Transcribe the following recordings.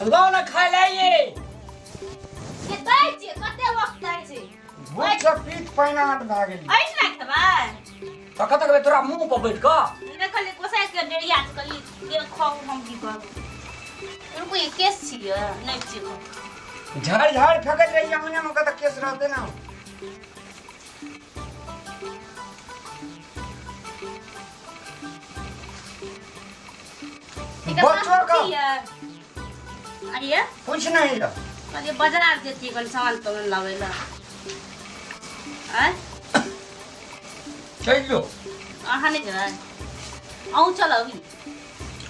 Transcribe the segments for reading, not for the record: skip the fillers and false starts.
लो ना खाय ले ये। ये दै छियै कते वक्त दै छै। भूख से पीठ पैनाट भए गेली। ऐठ ना खेबै। तऽ कतऽ खेबै तोरा मुंह पर बैठ कऽ? देखलियै गोसाइ के डेढ़िया छै, कहलियै के खाउ, हम की करब। रुकू, ई केस छियै नहि छियै खाउ। झाड़ झाड़ फेकैत रहियै अंगने मे, कतऽ केस रहतै ना। बच्चो का अरे कुछ नहीं है। अरे बाजार जेतियै कनि सामान तामान लाबै लए। आँय? चलि जो। अहाँ नहि जेबै? अहूँ चलब।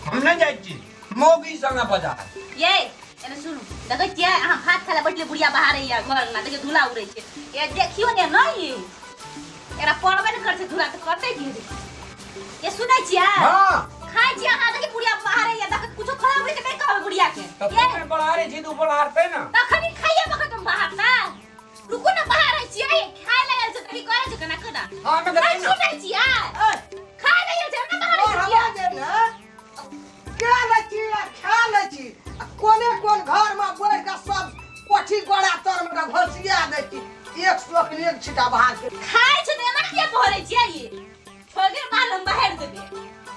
हम नहि जाइ छी मौगी संगे बाजार। ये एने सुनू, देखै छियै अहाँ भात खाय लए बैठले बुढ़िया बाहर या घर अंगना देखियौ धूला उड़ै छै। ये देखियौ ने, नहि एकरा पड़बे नहि करै छै धूला तऽ करतै की? ये सुनै छियै? हाँ। खाइ छियै अहाँ, देखियौ बुढ़िया बाहर या देख कुछो खराब होइ छै नहि कहबै बुढ़िया के। तऽ ये तू बढ़ारे छी तू बढ़ारतै ना। तखनी खाइए बखत हम बाहर ना रुकू ने, बाहर होइ छियै खाय लगल छै तऽ की करै छै केना केना। हाँ, हमे नहि तऽ ना। सुनै छियै खाय लगल छै ना बाहर होइ छियै। जे ने के लै छी आ खा लै छी आ कोने कोन घर में बैठ के सब कोठी गोड़ा तर में के घोसिया दै छी, एक सोख एक छिटा बाहर के। खाय छै तऽ एना किया बहरै छियै? ई छोड़ दे बाल, हम बाहर देबै।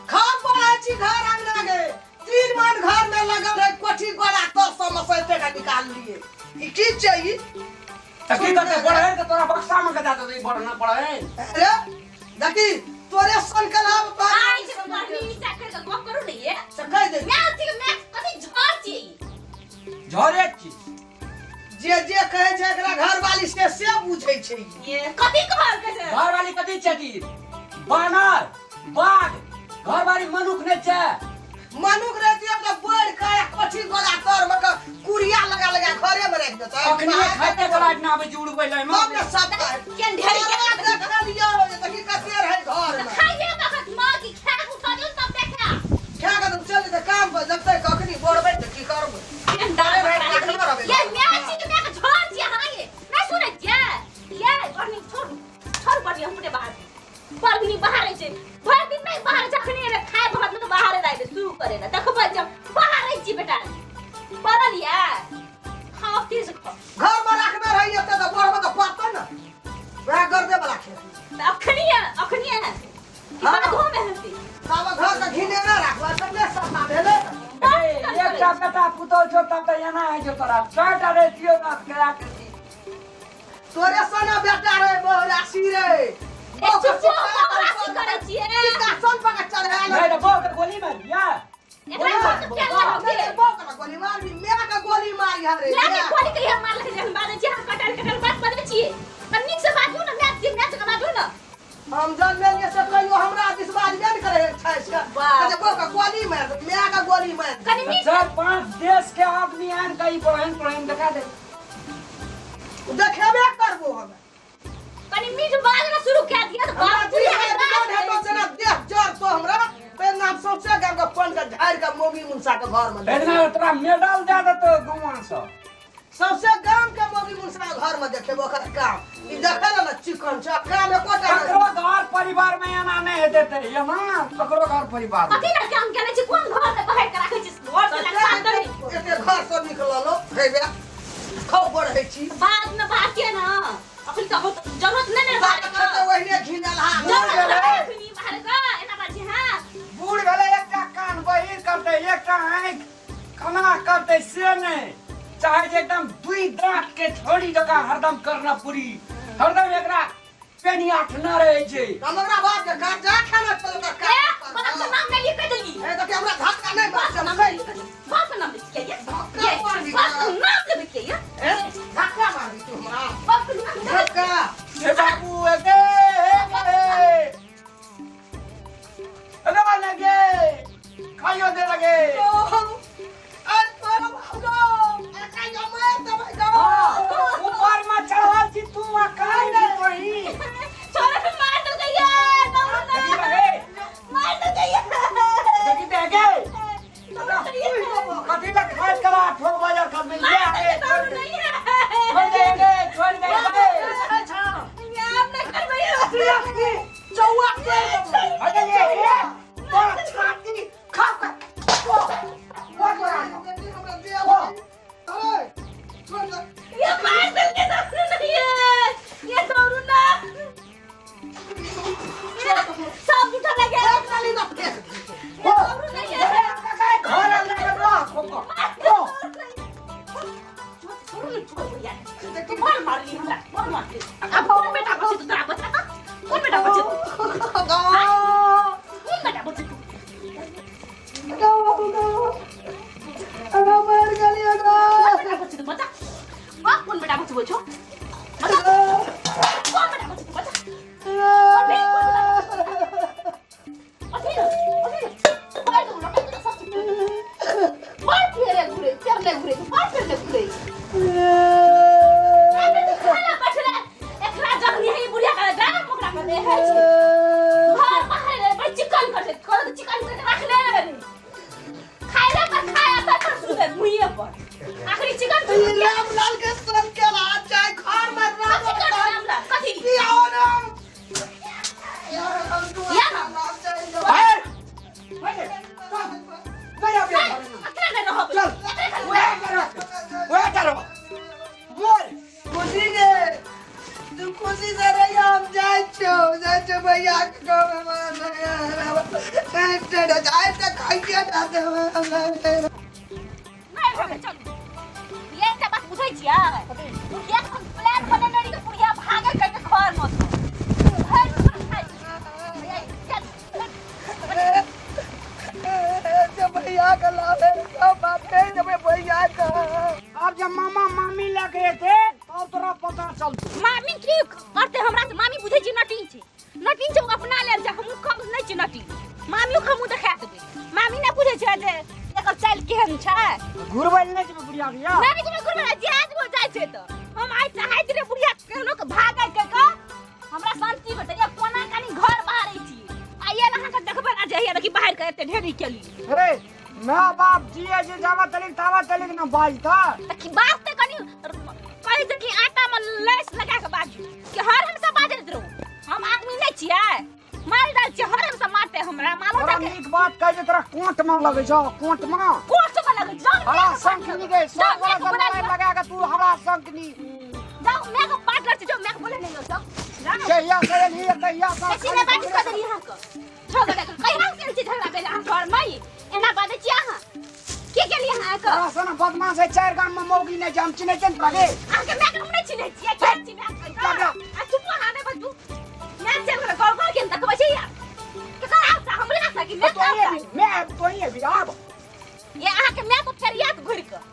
खा पड़ै छी घर अंगना के तीन मन घर में लगल है कोठी गोड़ा तर सब मसैते के निकाल लिए। ई की छै ई? तऽ की करतै बढ़ै तऽ तोरा बक्सा में के दऽ देतै बढ़ना पड़ै। अरे देखी तोरे सन के लाभ तोरा खाय छै तऽ बहरी नीचा करि कऽ गप करू ने। ये से कहि दे। मैं अथी मैं कथी झड़ छियै ई? झरे छी। जे जे कहै छै एकरा घरवाली से से बुझै छै ई। ये कथी कहलकै से? घरवाली कथी छै की बानर बाघ? घरवाली मनुख नहि छै। मनुख रहतियै तऽ बढ़ि के आ कोठी गोला तर में के कुरिया लगा लगा घरे में राखि देतै। अखनी खाइते कला ना आबै छै उड़बै लए। तब ने सब केहन ढेरी के देखलियै जे देखी कते रहै घर में। खाइए बखत माँ की खा के उठा दियौ तब देखा। खा के तऽ चलि जेतै काम पर, जबतै कखनी बढ़बै तऽ की करबै? केहन दाल अरे भाई, बकरा। देखलो रहबै। ये मैं छी के मैं के झड़ छी अहाँ, ये नहीं सुनै छियै? ये बढ़नी छोड़ छोड़, बढ़नी हम अपने बाहर बढ़नी बाहर छै भरि दिन नहीं बाहर छै, अखनी रे खाय बखत में तो बाहर रहै शुरू करे ना देखबै जब बाहर रहै छी। बेटा पड़ल या खाओ, तेज खाओ। घर में राखने रहियै तऽ बढ़बै तऽ पड़तै ने, वएह गर्दे वाला खेत। तऽ अखनी है, अखनी है कि हाँ। बाधो में हेतै? तब घर के घिने ना राखबै तब ने सस्ता भेलै। एकटा बेटा पुतहु छौ तब तऽ एना होइ छौ तोरा, चारिटा रहितियौ ना करा के। तोरे सना बेटा रे बहुरासी रे। ए चुप, बहुरासी करै छियै। सिंहासन पर के चढ़ायल। नहि तऽ बहू के गोली मारिया। एकरा घर के क्या लगे? नहीं, बहू के गोली मारबी, मैं के गोली मारी हरे। मैं के गोली के हम मारलक जे हम बाजै छियै, हम कटल कटल बात बाजै छियै। पर नीक से बाजू ने, मैच जे मैच के बाजू ने। हम जन्मेलियै से कहियो हमरा दिस बाजबे ने करे छै से। वाह। कहै छै, बहू के गोली मार दे, मैं के गोली मार दे। कनि नीक। चार पांच देश के आदमी आन के ई पढ़ाइन पढ़ाइन देखा दे। देखेबे करबो हम। कनि मीठ बाजना शुरू कए दिअ तऽ हमरा बाप जी बुढ़िया है के दुकान है तो जेना देह जर तो हमरा पे नाम सौंसे गाम के पान के झाड़ के मोगी मुनसा के घर में एतना तोरा मेडल दे देतो गौआ से। सौंसे गाम के मोगी मुनसा के घर में देखेबो ओकर काम। ई देखे ला ना चिकन छै काम एकोटा नहि। ककरो घर परिवार में एना नहि हेतै तऽ एना ककरो घर परिवार में। कथी लए काम केने छी? कोन घर में बहार के राखै छी? घर से साफ करी। एते घर से निकललो हेबे खौ बढ़ै छी। बाद में बात के ना, अखन तऽ बहुत जरूरत नहि ने बात बाहर तऽ के। ओहिने घिनल हा। जरूरत नहि अखनी बाहर के, एना बात छै। हां। बूढ़ भेलै, एकटा कान बहिर करतै एकटा आँखि कना करतै से नहि चाहे जे एकदम दुई दाँत के छोड़ी जकाँ हरदम करना पूरी, हरदम एकरा पेनियाठ न रहै छै। हम ओकरा बाप के कर्जा खाना छल ओकर ए काज। बाप के नाम नहि लिख देली। ए देखिए हमरा धक्का नहि बाप के मार। नाम नहि लिख देली, बाप के नाम लिख के ये। धक्का ये मार। बाप के नाम लेबै के ये। ए धक्का मारी तू हमरा। बाप के नाम लेबै। धक्का। हे बाबू ए गे हे रे लगे खाइयो दे लगे। अरे तोरा बाप गो, अरे कहियो मार देबै गो। हाँ, ऊपर में चढ़ल छी तू आ काहे छी तोही? छोरा के मार देलकै ये, दौड़ू ना। देखी तऽ हे। मार देलकै ये। देखी तऽ हे गे। दौड़ू ना। पर आखिरी चिकन ई रामलाल के सन के रात चाहे घर में राम कथी करतै रामलाल कथी की आओ ना यार हम तू या ना। रामलाल चाहे ए, ए, चल, नहीं आबे घर में। अकरा नहि रहब चल वह करो वह करो मोर खुशी गे तू खुशी से रही हम जाइ छौ जाइ छौ भैया के गाँव में जाइ तऽ खाइए ना देबै नहि रहबै चलू ये एकटा बात बुझै छियै बुढ़िया के हम प्लान बनेने रही कि बुढ़िया भागे करके घर में से। भरि दिन खाइ छै। भैया, चल, चल। भैया के लावे सब बात कहि देबै भैया के अब जब मामा मामी लगे एते तब तोरा पता चलतौ मामी की करते हमरा से मामी बुझै छी नटिन छै नटिन छै ओ अपना लेल छै हमहूँ कम नहि छी नटिन मामियो के हमहूँ देखा देबै मामी नहि बुझै छै जे एकर चालि केहन छै घुरबै लए नहि जेबै बुढ़िया के यौ नहि जेबै घुरबै लए जे आदमी जाइ छै तऽ हम आइ चाहैत रहियै बुढ़िया केहनो के भागै के के हमरा शांति भेटै ये कोना कनी घर बाहरै छी आ ये अहाँके देखबै ने जे हैया देखी बाहर के एते ढेरी केली हे माय बाप जिए जे जावा तलिक तावा तलिक ना बाजता तऽ की बात तऽ कनी कहै छै कि आटा में लैस लगा के बाजू कि हर हमेशा बाजैत रहू हम आदमी नहि छियै माल डाल छियै हर हमेशा मारते हमरा मालो तोरा जाके नीक बात कहै छै तोरा कोट में लगै छौ कोट में कोर्ट में लगै जाओ हरा शंखनी के सब गोरा से लड़ाई लगा के तू हरा शंखनी जाओ मैं को पार्टनर छै जाओ मैं को बोले नहीं हो जाओ जाओ कहिया से एलही कहिया से सीधे बात कर देली अहाँ के झगड़ा कर कहिया से छी झगड़ा भेल अहाँ घर में एना बाजै छी अहाँ के केली अहाँ के तोरा सन बदमाश है चारि गाम में मौगी नहि जाम चिन्है छै ने तोरा गे अहाँ के मैं हम नहि चिन्है छियै के छी मैं बाबरा। आ चुप अहाँ नहि बाजू मैं चल गेल घर घर के देखबै छी यार केकर आशा हमरे आशा कि मैं तो ही मैं तो ही अभी आब ये अहाँ के मैं तो फेर याद घुरि के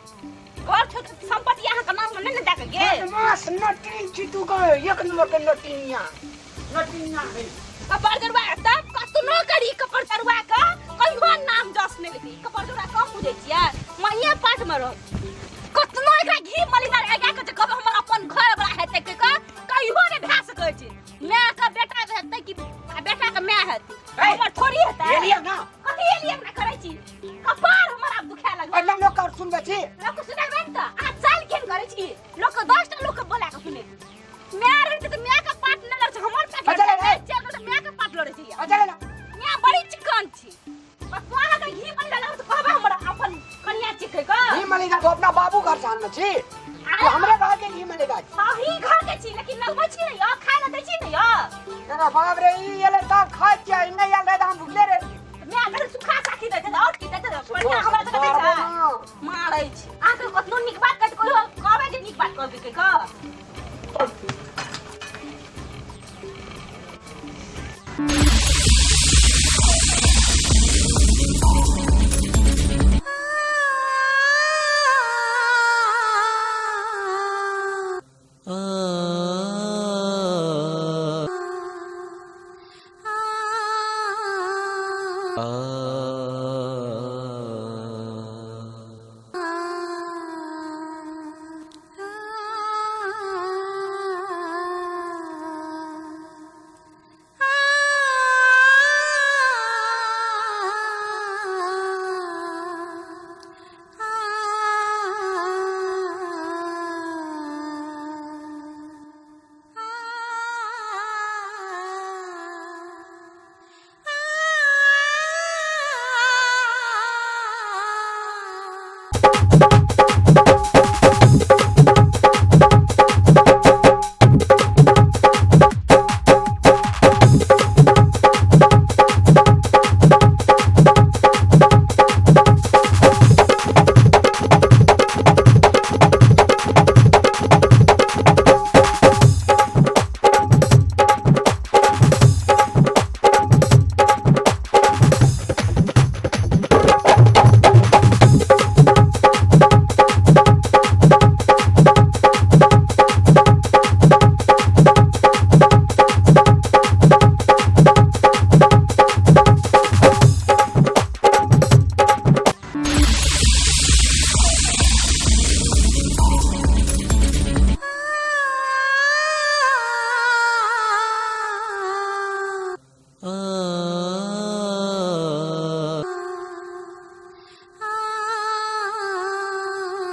घर छोड़ के संपत्ति अहाँ के नाम में नहि ने दए के गेल बदमाश नटीन छी तू के एक नंबर के नटीनिया नटीनिया है कपड़ जरुआ तब कतनो करी कपड़ जरुआ के कहियो नाम जस नहि लेती कपड़ जरुआ कम बुझै छियै माइये पाठ में रह कतनो एकरा घी मलिना लगा के जे कहबै हमर अपन घर वाला हेतै के कहियो नहि भए सकै छै माय के बेटा हेतै कि बेटा के माय हेतै हमर थोड़ी हेतै एलियै ना कथी एलियै ना करै छी कपार हमर आब दुखाए लगल एना लोक और सुनबै छी लोक के सुनेबै ने तऽ अहाँ चालि केहन करै छी लोक के 10 टा लोक के बोला के सुनेबै माय रहै छै तऽ माय के पाट नहि लड़ै छै हमर पाट अच्छा, लड़ै ए। छै चल तऽ माय के पाट लड़ै छै अच्छा ले ना माय बड़ी चिकन छी बस अहाँ के घी बनि गेल तऽ कहबै हमर अपन कनिया चिकै के घी मलिदा तो अपना बाबू घर से आनने छी तू हमरे घर के घी मलिदा छी अही घर के छी लेकिन लगबै छी ने यौ खाय लए दै छी ने यौ अरे बाप रे ई एलै तब खाइ छियै ई नहि आयल रहै तऽ हम भुखले रहि माय मेरे सुखा साखी दै छै आओर की दै छै बढ़िया हमरा तऽ दै छै मारै छी अहाँके कतनो नीक बात कहै कहियो कहबै जे नीक बात कहबै के कह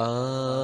आ।